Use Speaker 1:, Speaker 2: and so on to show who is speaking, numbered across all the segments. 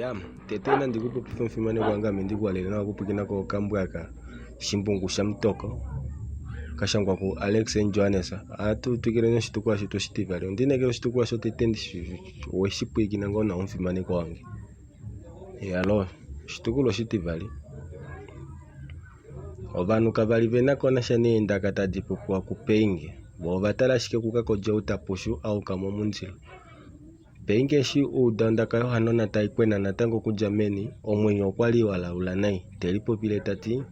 Speaker 1: Ya, tete nandi ku popife omufimanekwa wange ame ndi ku halele nawa okupwilikina kokambo aka Shimbungu shaMutoko ka shangwa kuAlex Johannes. Ohatu twikile noshitukulwa shetu oshitivali. Onda inekela oshitukulwa shotete oweshi pwilikina ngoo nawa omufimanekwa wange. Iyaloo, oshitukulwa oshitivali. Ovanhu kava li ve na ko nasha neendaka tadi popiwa kuPeinge. Vo ova tala ashike kuKakodji ou ta pushu a yuka momundilo. Peinge eshi a uda ondaka yohanona tai kwena natango okudja meni, omwenyo okwa li wa laula nai, te lipopile ta ti,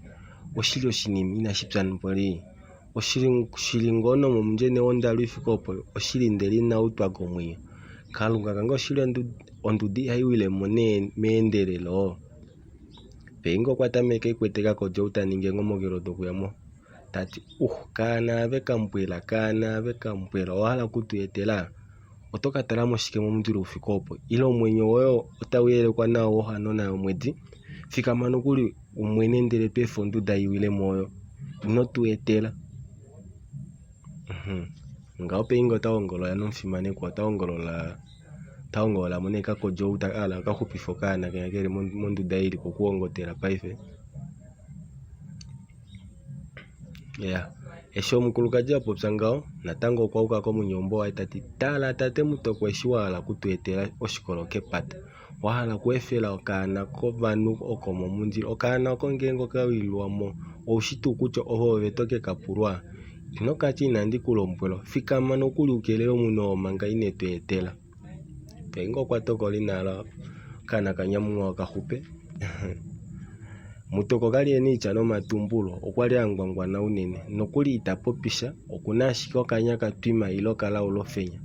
Speaker 1: Oshili oshinima inashi pya mboli. Oshili ngoo nomomundjene wondalu i fike opo, oshili nde linautwa komwenyo. Kalunga kange oshili onduda ihai wile mo nee meendelelo? Peinge okwa tameka e kwete Kakodji ou ta ningi eenhomokelo dokuya mo, ta ti, Uh, kaana ave kambwela, kaana ave kambwela, owa hala oku tu etela? Oto ka tala mo shike momundilo u fike opo? Ile omwenyo woye otau yelekwa nao wohanona yomwedi? Fikama nokuli u mwene ndele to efa onduda i wile mo oyo. Ino tu etela. Ngaho Peinge ota hongolola nomufimanekwa, ota hongolola ota hongolola mo nee Kakodji ou a hala a ka xupife okaana kenya keli monduda ei ili pokuhongotela paife. Ya, eshi omukulukadi a popya ngaho, natango okwa yuka komunyeumbo waye ta ti, Tala tate Mutoko eshi wa hala oku tu etela oshikolo kepata. Wa hala oku efela okaana kovanhu oko momundilo. Okaana oko ngeenge oka wililwa mo, ou shi tuu kutya oove to ke ka pulwa? Ino ka tya inandi ku lombwela. Fikama nokuli u kelele omunhu oo manga ine tu etela. Peinga okwa tokola ina hala okaana ka nyamunghwao ka xupe. Mutoko ka li e na oitya nomatumbulo, okwa li a ngwangwana unene. Nokuli ita popi sha, oku na ashike okanya ka twima ile okalaula ofenya.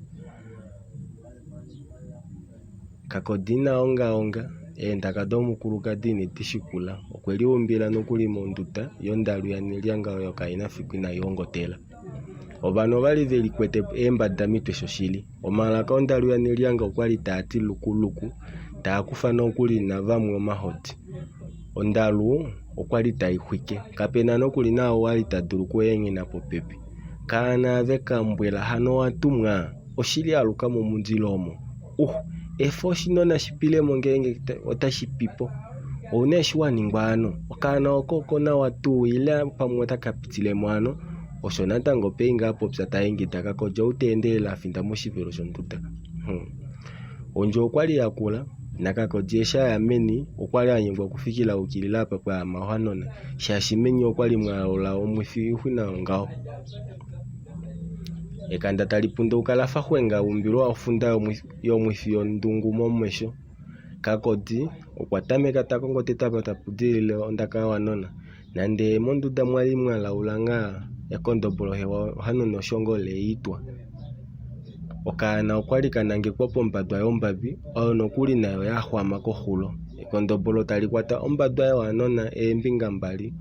Speaker 1: Kakodi ina ongaonga, eendaka domukulukadi ine di shikula. Okwe liumbila nokuli monduda yondalu yaNelyanga oyo kai na fiku inai ongotela. Ovanhu ova li ve likwete eembada mitwe shoshili. Omalaka ondalu yaNelyanga okwa li taa ti lukuluku, taa kufa nokuli navamwe omahodi. Ondalu okwa li tai xwike. Kape na nokuli naau a li ta dulu okuenghena popepi. Kaana ave kambwela hano owa tumwa? Oshili aluka momundilo omo. Uh, efa oshinona shi pile mo ngeenge otashi pi po. Ou na eshi wa ningwa hano? Okaana oko okonawa tuu ile pamwe otaka pitile mo hano? Osho natango Peinga a popya ta ingida Kakodja ou ta endelele a finda moshivelo shonduda. Hmm. Ondjo okwa li ya kula, naKakodji eshi a ya meni okwa li a nyengwa okufikila a ukilila apa pwa ama ohanona shaashi meni okwa li mwa laula omwifi uhe na ongaho. Ekanda tali pundauka la fa xwenga a umbilwa ofunda yomwifi yondungu momesho. Kakodi okwa tameka ta kongo tete apa tapu dilile ondaka yohanona. Nande monduda mwa li mwa laula ngaa, ekondobolo hewa ohanona osho ngoo le i twa. Okaana okwa li ka nangekwa pombadwa yombabi oyo nokuli nayo ya xwama koxulo. Ekondobolo tali kwata ombadwa yohanona eembinga mbali,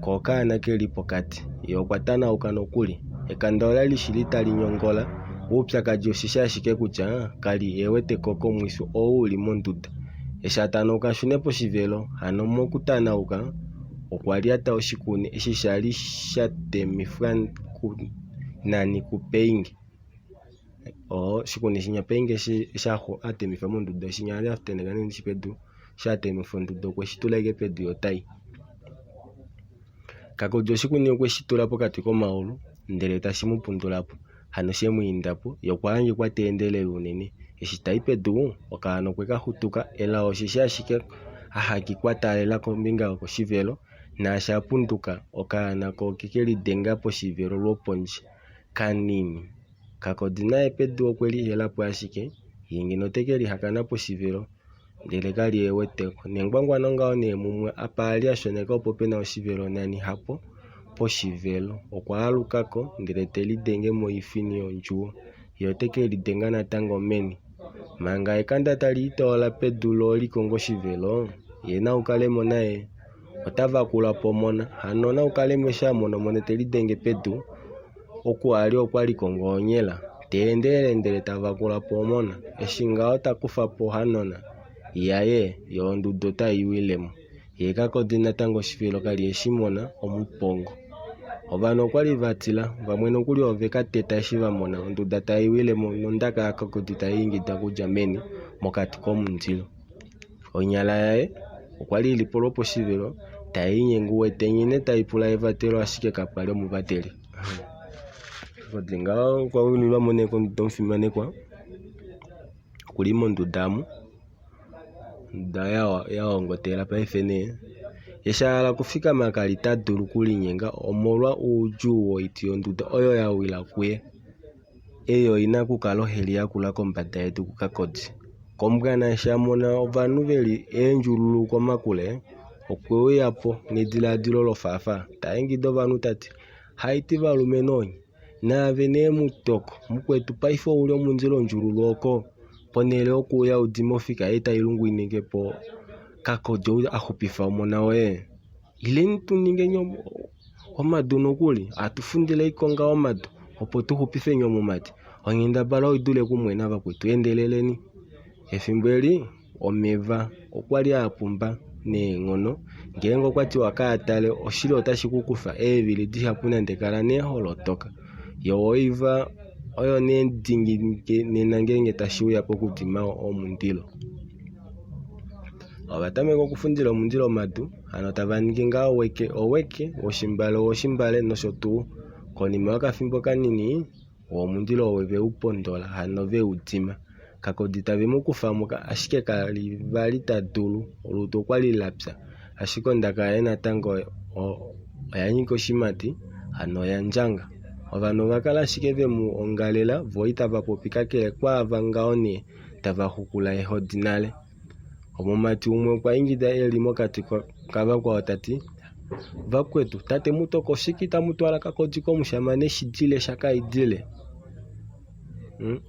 Speaker 1: ko okaana ke li pokati. Ye okwa tanauka nokuli. Ekanda ola li shili tali nyongola. Oupyakadi osheshi ashike kutya ka li e wete ko komwishu oo u li monduda. Eshi a tanauka a shune poshivelo, hano mokutanauka okwa lyata oshikuni eshi sha li sha temifwa kunani kuPeinge. Oshikuni shinya Peinge eshi a temifa monduda shinya a li a tenheka nee pedu, eshi a temifa onduda okwe shi tula ashike pedu yo otai. Kakodi oshikuni okwe shi tula pokati komaulu ndele tashi mu pundula po. Hano she mu inda po, ye okwa hangikwa ta endelele unene. Eshi ta i pedu, okaana okwe ka xutuka, elao osheshi ashike a hangikwa a taalela kombinga yokoshivelo, naashi a punduka, okaana ko oke ke lidenga poshivelo lwopondje kanini. Kakodi naye pedu okwe lihela po ashike, ye ngeno ote ke lihakana poshivelo, ndele ka li e wete ko. Nengwangwano ngaho nee mumwe, apa a li a shoneka opo pe na oshivelo nani hapo poshivelo. Okwa aluka ko ndele te lidenge moifini yondjuwo, ye ote ke lidenga natango meni. Manga ekanda tali itoola pedu lo li konge oshivelo, ye Naukalemo naye ota vakula po omona. Hano Naukalemo eshi a mona omona te lidenge pedu, oku a li okwa li ko ngoonyela, ta endelele ndele ta vakula po omona. Eshi ngaho ta kufa po ohanona yaye, yo onduda otai wile mo. Ye Kakodi natango oshivelo ka li e shi mona, omupongo. Ovanhu okwa li va tila, vamwe nokuli ove ka teta eshi va mona onduda tai wile mo nondaka yaKakodi tai ingida okudja meni mokati komundilo. Onyala yaye okwa li i li po lwoposhivelo tai linyenge u wete nghene tai pula evatelo ashike kapa li omuvateli. Kodi ngaho okwa wililwa mo nee konduda omufimanekwa okuli monduda omu onduda ya ongotela paife nee eshi a hala okufikama kali ta dulu okulinyenga omolwa oudjuu woiti yonduda oyo ya wila kuye. Ei oi na okukala oheli yakula kombada yedu kuKakodi. Kombwana eshi a mona ovanhu ve li eendjululu komakule, okwe uya po nediladilo lofaafaa ta ingida ovanhu ta ti, Haiti valumenhu onye, naave nee mutoko, mukwetu paife ou li omundilo ondjululu oko, ponhele yokuuya u dime ofika ei tai lungwinike po Kakodi ou a xupifa omona woye. Ileni tu ningeni omadu nokuli, hatu fundile oikonga omadu opo tu xupifeni omumati. Onghendabala oi dule kumwena vakwetu, endeleleni. Efimbo eli omeva okwa li a pumba neenghono, ngeenge okwa tiwa kaa tale oshili otashi ku kufa eevili dihapu nande kala nee ho lotoka. Yo oiva oyo nee dingi nena ngeenge tashi uya pokudima omundilo. Ova tameka okufundila omundilo omadu, hano tava ningi ngaa oweke oweke, woshimbale owoshimbale nosho tuu. Konima yokafimbo kanini, wo omundilo ove u pondola hano ve u dima. Kakodi tave mu kufa mo ashike ka li vali ta dulu, olutu okwa li la pya. Ashike ondaka yaye natango oya nyika oshimati, hano oya ndjanga. Ovanhu ova kala ashike ve mu ongalela vo itava popi kakele kwaava ngaho nee tava xukula eehodi nale. Omumati umwe okwa ingida e li mokati kavakwao ta ti, Vakwetu, tate Mutoko oshike itamu twala Kakodi komushamane Shidile shaKaidile?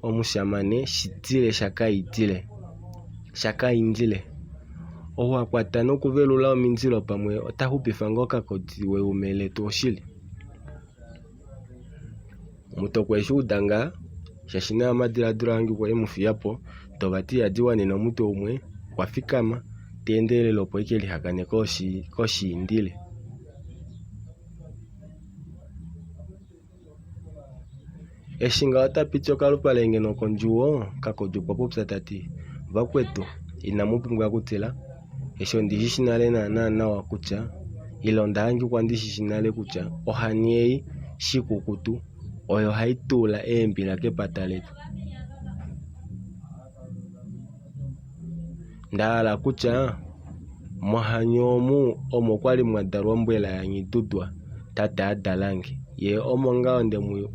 Speaker 1: Omushamane Shidile shaKaidile, shaKaindile, ou a kwata nokuvelula omindilo pamwe ota xupifa ngoo Kakodi weume letu oshili? Mutoko eshi uda ngaa shaashi naye omadiladilo ange okwa e mu fiya po, tovati ihadi wanene omutwe umwe, okwa fikama ta endelele opo eke lihakane koshiindile. Eshi ngaho ta piti okalupale ngeno kondjuwo, Kakodi okwa popya ta ti, Vakwetu, inamu pumbwa okutila, eshi ondi shi shi nale naanaa nawa kutya, ile onda hangikwa ndi shi shi nale kutya ohani ei, shikukutu, oyo hai tuula eembila kepata letu. Nda hala kutya, mohani omu omo kwa li mwa dalwa ombwela yaNghidudwa, tate a dala nge, ye omo ngaho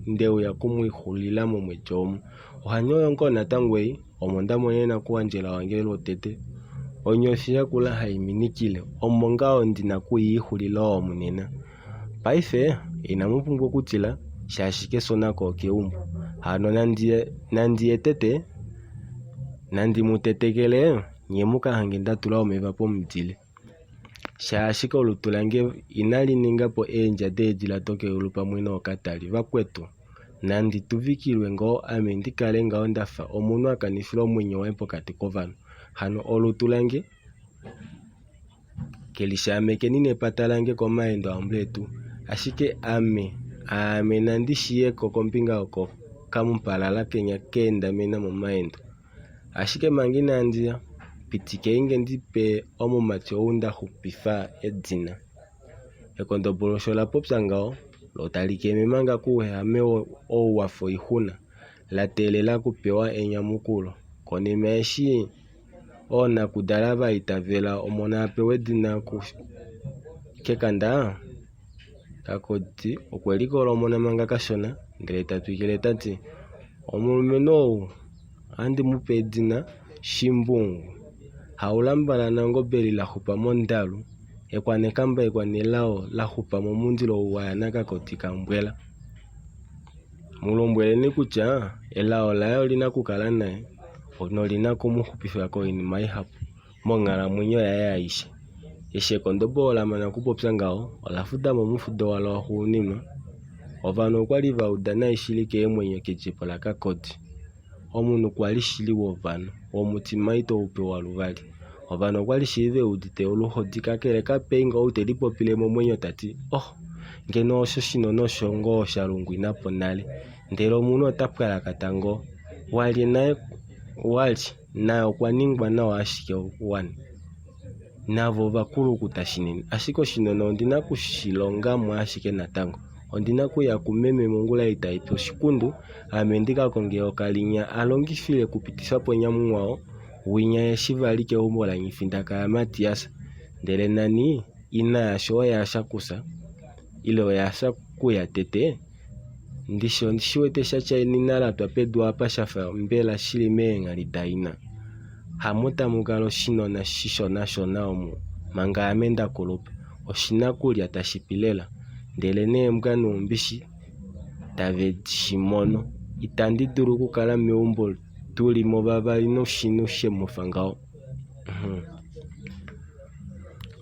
Speaker 1: nde uya oku mu ixulila momwedi omu. Ohani oyo ngoo natango ei, omo nda monene nakuwandjela wange lwotete. Onyofi yakula hai minikile, omo ngaho ndi na oku i ixulila omu nena. Paife inamu pumbwa okutila, shaashi kefyo nako okeumbo. Hano nandi ye tete, nandi mu tetekele, nye mu ka hange nda tula omeva pomudile. Shaashi kolutu lange inali ninga po eendja deedila dokeulu pamwe nookatali. Vakwetu, nandi tuvikilwe ngoo ame ndi kale ngaho nda fa omunhu a kanifila omwenyo waye pokati kovanhu. Hano olutu lange Kelishaamekeni nepata lange komaendo aAmbuletu, ashike ame, aame nandi shi ye ko kombinga oko kamupalala kenya ka endamena momaendo. Ashike manga inandi ya, pitikei nge ndi pe omumati ou nda xupifa edina. Ekondobolo osho la popya ngaho, lo tali keme manga kouyehame ou wa fa oixuna, la teelela okupewa enyamukulo. Konima eshi Oonakudala va itavela omona a pewe edina kekanda, Kakoti okwe likola omona manga kashona ndele ta twikile ta ti, Omulumenhu ou ohandi mu pe edina Shimbungu. Haulamba laNangobe eli la xupa mondalu, ekwanekamba ekwanelao la xupa momundilo ou wa ya naKakoti kaMbwela. Mu lombweleni kutya elao laye oli na okukala naye noli na oku mu xupifa koinima ihapu monghalamwenyo yaye aishe. Eshi ekondobolo la mana okupopya ngaho, ola fuda mo omufudo walo waxuuninwa. Ovanhu okwa li va uda nai shili keemwenyo kedjepo laKakodi. Omunhu kwa li shili wovanhu, womutima ito u pewa luvali. Ovanhu okwa li shili ve udite oluhodi kakele kape nga ou te lipopile momwenyo ta ti, Oh, ngeno osho shino nosho ngoo sha lungwina po nale, ndele omunhu ota pwalakata ngoo. Walye naye, walye, naye okwa ningwa nawa ashike wani. Navo ovakulukuta shinene. Ashike oshinona ondi na okushilonga mo ashike natango. Ondi na okuya kumeme mongula ei tai pi oshikundu, ame ndi ka konge okalinya a longifile okupitifa po nyamunghwao winya eshi va li keumbo laNghifindaka yaMatias. Ndele nani ina yasho oye a shakusa ile oye a shakuya tete, ndishi ondi shi wete sha tya enina la twa pedu apa sha fa mbela shi li meenghali daina. Hamo tamu kala oshinona shishonashona omu manga ame nda kulupa. Oshi na kulya tashi pi lela. Ndele neembwa noumbishi tave shi mono. Itandi dulu okukala meumbo tu li mo vavali noshinhu she mu fa ngaho.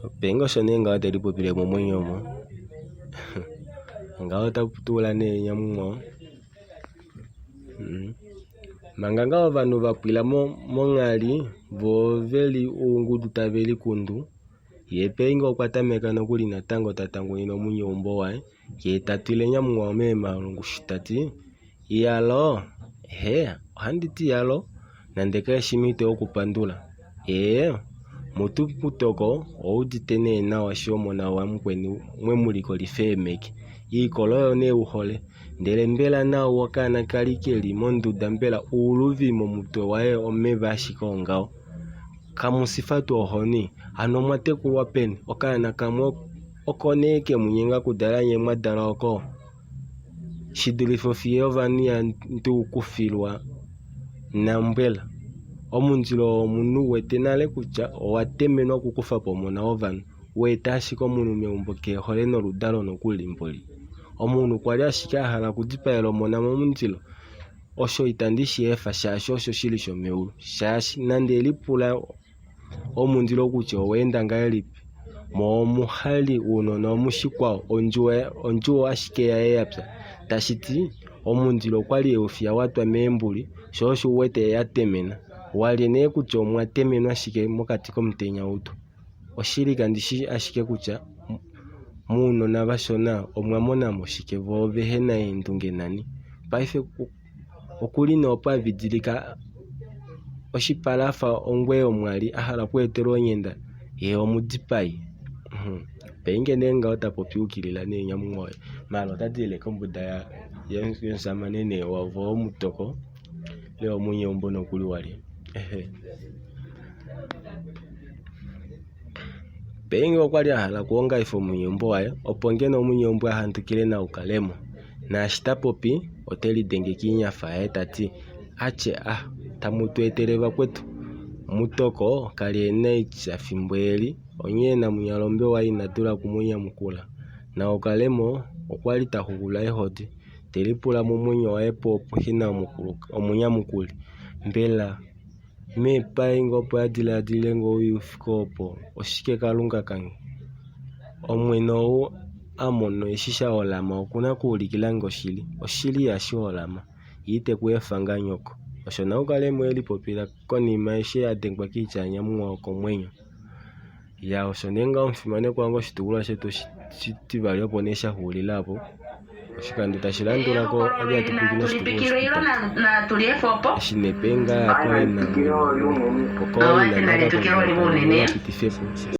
Speaker 1: Openga osho nee ngaho te lipopile momwenyo omo. Ngaho ota tuula nee nyamunghwao. Manga ngaa ovanhu va pwila monghali vo ove li oungudu tave likundu, ye Peinga okwa tameka nokuli natango ta tangunine omunyeumbo waye, ye ta twile nyamunghwao meemalungushu ta ti, Iyaloo, ehee, ohandi ti iyaloo, nande kaishi omhito yokupandula. Ee, mutu mutoko owu udite nee nawa eshi omona wamukweni mwe mu likolifa eemeke. Iikola oyo nee wu hole. Ndele mbela naau okaana ka li ke li monduda mbela ouluvi momutwe waye omeva ashike ongaho? Kamu sifa tuu ohoni? Hano omwa tekulwa peni? Okaana kamwe oko nee ke mu nyenga okudala nye mwa dalwa oko? Shi dulife ofiye yovanhu ya nduukufilwa nambwela. Omundilo oo omunhu u wete nale kutya owa temenwa okukufa po omona wovanhu, wa eta ashike omunhu meumbo kehe hole noludalo nokuli mboli. Omunhu kwa li ashike a hala okudipaela omona momundilo? Osho itandi shi efa shaashi osho shi li shomeulu. Shaashi nande lipula omundilo kutya owa enda ngahelipi, mo omuhali wounona omushikwao, ondjuwo ashike yaye ya pya. Tashi ti, omundilo okwa li e u fiya wa twa meembuli, sho osho u wete ya temena. Walye nee kutya omwa temenwa shike mokati komutenya ou tuu. Oshili kandi shi ashike kutya mounona vashona omwa mona mo shike vo vehe na eendunge nani. Paife okuli nee opo a vidilika oshipala afa ongwe yomwali a hala oku etelwa onghenda ye omudipai. Penge nee ngaho ta popi ukilila nee nyamunghwao maala ota dilile kombuda yomushamane nee wavo womutoko ile womunyeumbo nokuli walye. Penge okwa li a hala okuhongaifa omunyeumbo waye opo ngeno omunyeumbo a handukile Naukalemo. Naashi ta popi ote lidenge kiinyafa yaye ta ti, Atye ah, tamu tu etele vakwetu. Mutoko ka li e na oitya fimbo eli, onghee namunyalombe waye ina dula oku mu nyamukula. Naukalemo okwa li ta xuxula eehodi, te lipula momwenyo waye po opuhe na omunyamukuli. Mbela Meepainga opo a diladile ngoo owii u fike opo, oshike Kalunga kange? Omwene ou a mono eshi sha holama oku na okuulikila nge oshili, oshili ihashi holama, ye ite ku efa nga nyoko. Osho Naukalemo e lipopila konima eshi a dengwa koitya ya nyamunghwao komwenyo. Ya osho nee ngaho omufimanekwa wange oshitukulwa shetu oshitivali opo nee sha xuulila opo. Oshikando tashi landula ko ohatu ya tu pwilikine oshitukulwa oshititatu. Eshi nee penga ya koina opo koina naka konga pitife po.